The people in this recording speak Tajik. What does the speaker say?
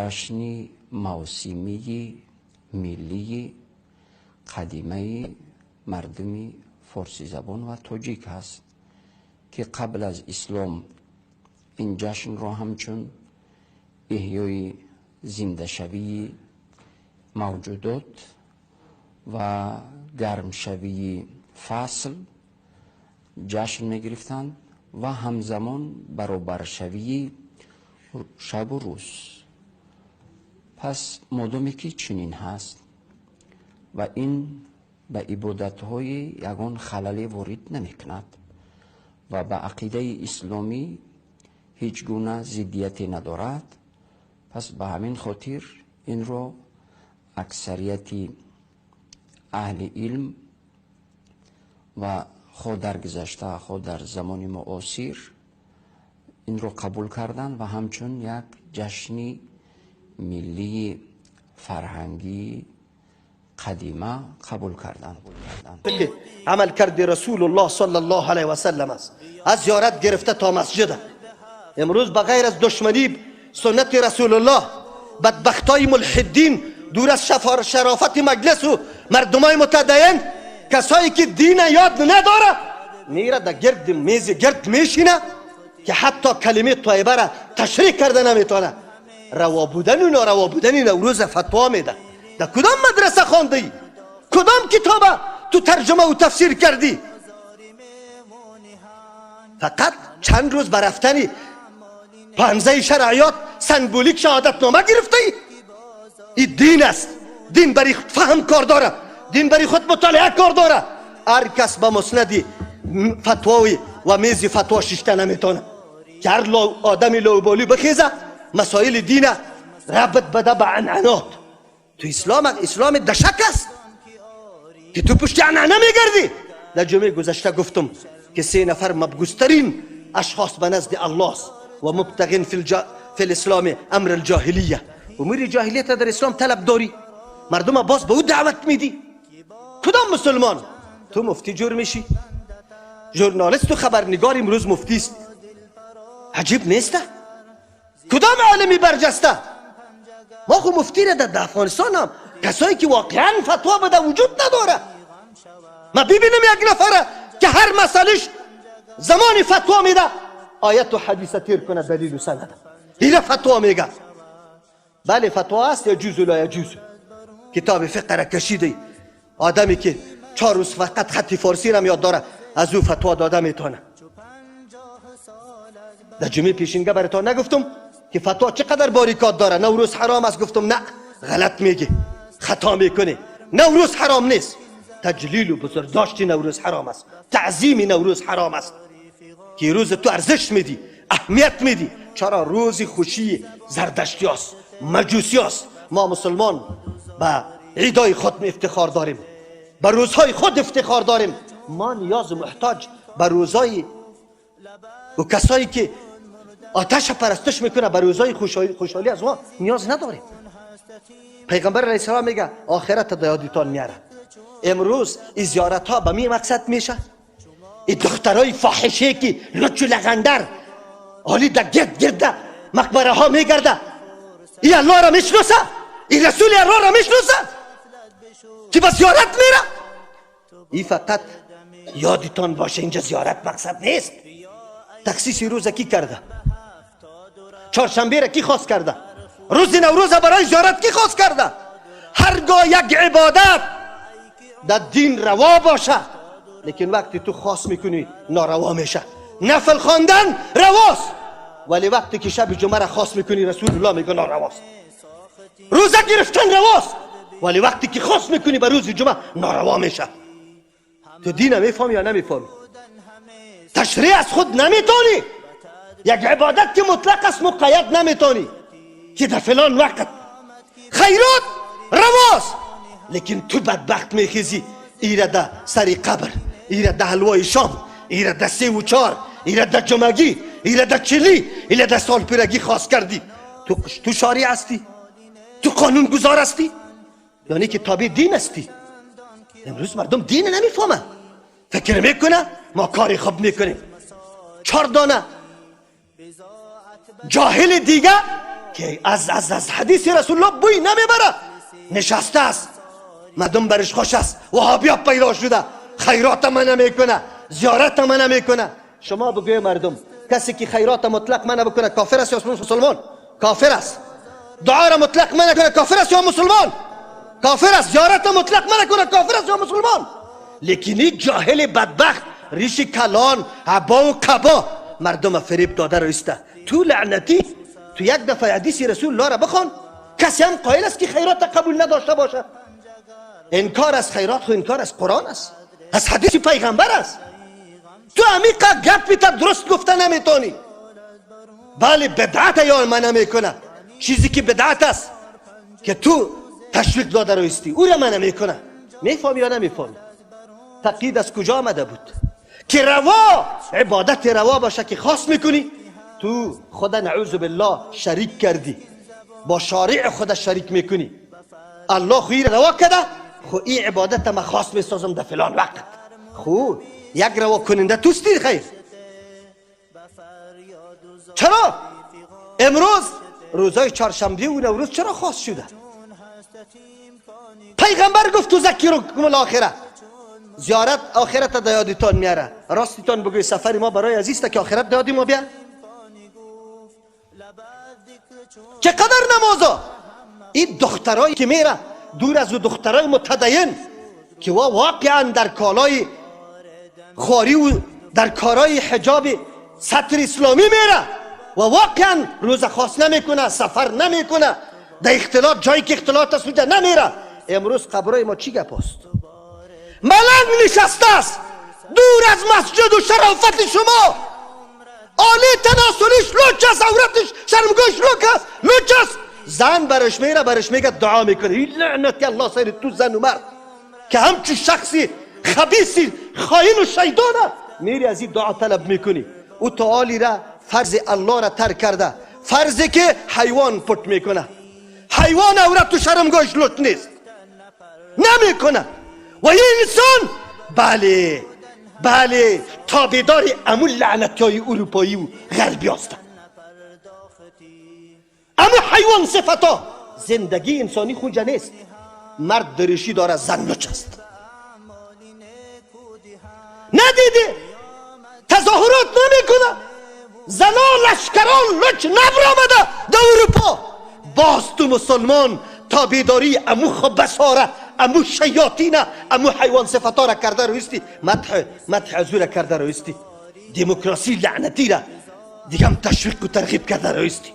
Ҷашни мавсимии миллии қадимаи мардуми форсизабон ва тоҷик аст, ки қабл аз ислом ин ҷашнро ҳамчун эҳёи зиндашавии мавҷудот ва гармшавии фасл ҷашн мегирифтанд ва ҳамзамон баробаршавии шабу рӯз. Пас модоме ки чунин ҳаст ва ин ба ибодатҳои ягон халале ворид намекунад ва ба ақидаи исломӣ ҳеҷ гуна зиддияте надорад, пас ба ҳамин хотир инро аксарияти аҳли илм ва хо дар гузашта, хо дар замони муосир инро қабул карданд ва ҳамчун як ҷашни миллии фарҳангии қадима қабул карданд. Амал карди Расулуллоҳ саллаллоҳу алайҳи васаллам аст, аз зиёрат гирифта то масҷид. Имрӯз ба ғайр аз душманӣ суннати Расулуллоҳ, бадбахтои мулҳиддин, дур аз шарофати маҷлису мардумои мутадайин, касое ки дина ёд надора, мера дар гирди мези гирд мешина, ки ҳатто калимаи тайибара ташриҳ карда наметавона, раво будану нораво будани Наврӯза фатво меда. Дар кудом мадраса хондаӣ? Кудом китоба ту тарҷумаву тафсир кардӣ? Фақат чанд рӯз ба рафтани панзаи шараёт сангбулик шаҳодатнома гирифтаӣ? И дин аст. Дин бари фаҳм кор дора, дин бари худ мутолиа кор дора. Ҳар кас ба муснади фатвои ва мези фатво шишта наметавонад, ки ҳар одами ловболӣ бихеза, масоили дина рабт бада ба анъанот. Ту ислом, исломи дашак аст, ки ту пушти анъана мегардӣ. Дар ҷумъаи гузашта гуфтум, ки се нафар мабгузтарин ашхос ба назди Аллоҳ аст ва мубтағин фи лисломи амр алҷоҳилия. Умури ҷоҳилията дар ислом талаб дорӣ, мардума боз ба ӯ даъват медӣ. Кудом мусулмон ту муфтӣ ҷур мешӣ? Журналисту хабарнигор имрӯз муфтист. Аҷиб неста? Кудом олими барҷаста? Мо ху муфтире дар Афғонистон ҳам касое ки воқеан фатво бада вуҷуд надора. Ма бибинам як нафара, ки ҳар масъалаш замони фатво меда, ояту ҳадиса тир куна, далилу санада ила фатво мега. Бале, фатво аст, яҷузу, ла яҷузу. Китоби фиқра кашиди, одаме ки 4 рӯз фақат хати форсирам ёд дора, аз ӯ фатво дода метавона. Дар ҷумъаи пешинга баратон нагуфтум, ки фатво чӣ қадар борикот дора? Наврӯз ҳаром аст, гуфтум. На, ғалат мегӣ, хато мекунӣ. Наврӯз ҳаром нест. Таҷлилу бузургдошти Наврӯз ҳаром аст, таъзими Наврӯз ҳаром аст, ки рӯзи ту арзиш медӣ, аҳамият медӣ. Чаро рӯзи хушии зардаштиёст, маҷусиёст? Мо мусулмон ба идои худ ифтихор дорем, ба рӯзҳои худ ифтихор дорем. Мо ниёзу муҳтоҷ ба рӯзҳои و касое ки оташа парастиш мекунад, ба рӯзҳои хушҳолӣ аз мо ниёз надорем. Пайғамбар алайҳиссалом мега: охирата да ёдитон меарад. Имрӯз и зиёратҳо ба ми мақсад меша. И духтарои фоҳише, ки лучу лағандар ҳоли да гирд гирда мақбараҳо мегарда, и Аллоҳро мешиноса? И расули Аллоҳро мешиноса, ки ба зиёрат мера? И фақат ёдитон боша, инҷа зиёрат мақсад нест. Тахсиси рӯза кӣ карда? Чоршанбера кӣ хос карда? Рӯзи Наврӯза барои зиёрат кӣ хос карда? Ҳаргоҳ як ибодат дар дин раво боша, лекин вақте ту хос мекунӣ, нораво меша. Нафл хондан равост, вале вақте ки шаби ҷумъара хос мекунӣ, Расулуллоҳ мега, норавост. Рӯза гирифтан равост, вале вақте ки хос мекунӣ ба рӯзи ҷумъа, нораво меша. Ту дина мефаҳмӣ ё намефаҳмӣ? Ташриҳ аз худ наметонӣ. Як ибодат ки мутлақ аст, муқайяд наметонӣ, ки дар филон вақт. Хайрот равост, лекин ту бадбахт мехезӣ, ира да сари қабр, ира да ҳалвои шом, ира да севу чор, ира да ҷумагӣ, ира да чилӣ, ира да солпирагӣ хос кардӣ. Ту шорӣ ҳастӣ? Ту қонунгузор ҳастӣ ё ки тобеи дин ҳастӣ? Имрӯз мардум дина намефаҳмад, фикр мекуна мо кори хуб мекунем. Чор дона ҷоҳили дига که از از از حدیث رسول الله بوی نمیبره، نشسته است، مردم برش خوش است، وهابی پیدا شده، خیرات من نمیکنه، زیارت من نمیکنه. شما بگوی مردم کسی که خیرات مطلق من بکنه کافر است یا مسلمان؟ کافر است. دعا را مطلق من کنه کافر است یا مسلمان؟ کافر است. زیارت مطلق من کنه کافر است یا مسلمان؟ لیکن این جاهل بدبخت ریش کلان عبا و قبا مردم فریب داده رو ایسته. تو لعنتی، تو یک دفعه حدیث رسول الله را بخوان، کسی هم قائل است که خیرات قبول نداشته باشه؟ انکار از خیرات خو انکار از قرآن است، از حدیث پیغمبر است. تو عمیقا گپی تا درست گفته نمیتونی. بله بدعت یا من نمیکنه، چیزی که بدعت است که تو تشویق داده رو ایستی او را من نمیکنه. میفهمی یا نمیفهمی؟ تقیید از کجا آمده بود که روا عبادت روا باشه که خاص میکنی؟ تو خدا نعوذ بالله شریک کردی، با شارع خدا شریک میکنی. الله خو روا کرده، خو این عبادت ما خاص میسازم در فلان وقت. خو یک روا کننده توستی خیر. چرا امروز روزای چهارشنبه و نوروز چرا خاص شده؟ پیغمبر گفت تو ذکرکم الاخره، زیارت آخرت در یادتان میاره. راستتان بگوی سفر ما برای عزیز که آخرت در یاد ما بیا. چقدر نمازا این دخترایی که میره دور از دخترای متدین که واقعا در کالای خواری و در کارای حجاب ستر اسلامی میره و واقعا روز خاص نمیکنه، سفر نمیکنه، در اختلاط جایی که اختلاط است اونجا نمیره. امروز قبرای ما چی گپ است؟ ملنگ نشسته است دور از مسجد و شرافت شما، آله تناسلیش لوچ است، عورتش شرمگاهش لوچ است، لوچ است. زن برش میره، برش میگه دعا میکنه، این لعنتی الله سر تو زن و مرد که همچون شخصی خبیثی خائن و شیطانه میری از این دعا طلب میکنی. او تعالی را فرض الله را ترک کرده، فرضی که حیوان پت میکنه. حیوان عورت و شرمگاهش لوچ نیست، نمیکنه. و این انسان بله بله تابعدار امون لعنتی های اروپایی و غربی هستند، اما حیوان صفتا. زندگی انسانی خونجا نیست. مرد دریشی داره، زن لچ است. ندیدی تظاهرات نمیکنه، زنا لشکران لچ نبرآمده در اروپا. باز تو مسلمان تابعداری امو خبساره، امو شیاطینه، امو حیوان صفتا را کرده رویستی، مدح از او را کرده رویستی، دموکراسی لعنتی را دیگه هم تشویق و ترغیب کرده رویستی.